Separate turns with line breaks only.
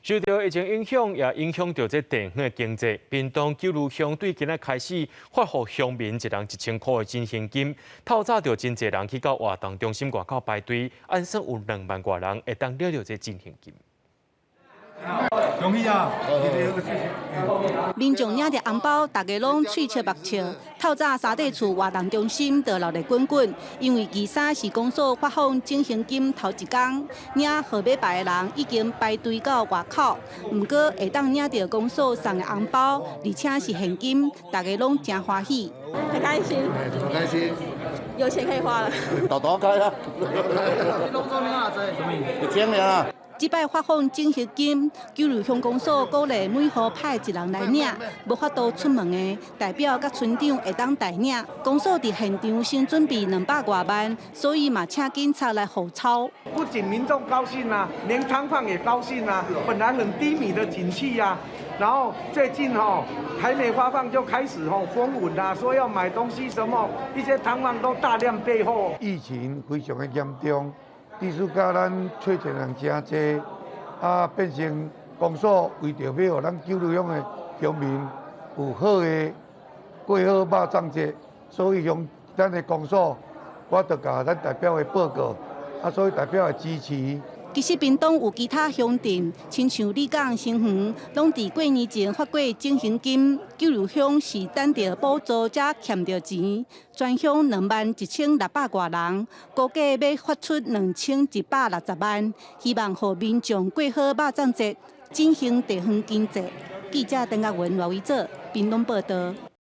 受著疫情影響，也影響著這地方的經濟。屏東九如鄉對今仔開始發予鄉民一人1000箍的振興金，透早就真濟人去到活動中心外口排隊，按算有2萬外人會當領著這振興金。
恭喜啊！
民眾領著紅包，大家攏喙笑目笑。透早沙底厝活動中心就熱鬧滾滾，因為23是公所發放振興金頭一工，領號碼牌的人已經排隊到外口。毋過會當領著公所送的紅包，而且是現金，大家攏誠歡喜。
很開心，
很開心，
有錢可以花了。
大大開啦！1000啊！
這擺發放振興金，九如鄉公所鼓勵每戶派一人來領，無法度出門的代表佮村長會當代領。公所佇現場先準備200外萬，所以嘛請警察來護鈔。
不僅民眾高興啊，連攤販也高興啊。本來很低迷的景氣啊，然後最近吼還沒發放就開始吼風聞啊，說要買東西什麼，一些攤販都大量備貨。
疫情非常的嚴重。致使甲咱揣錢人誠濟，啊，變成公所為著欲予咱九如鄉的鄉民有好的過好肉粽節，所以向咱的公所，我就共咱代表的報告，啊，所以代表的支持。
其實屏東有其他鄉鎮，親像里港、新園，攏佇過年前發過振興金。九如鄉是等著補助才欠著錢，全鄉21,600外人，估計欲發出2160萬，希望予民眾過好肉粽節，振興地方經濟。記者鄧亞文、羅維哲，屏東報道。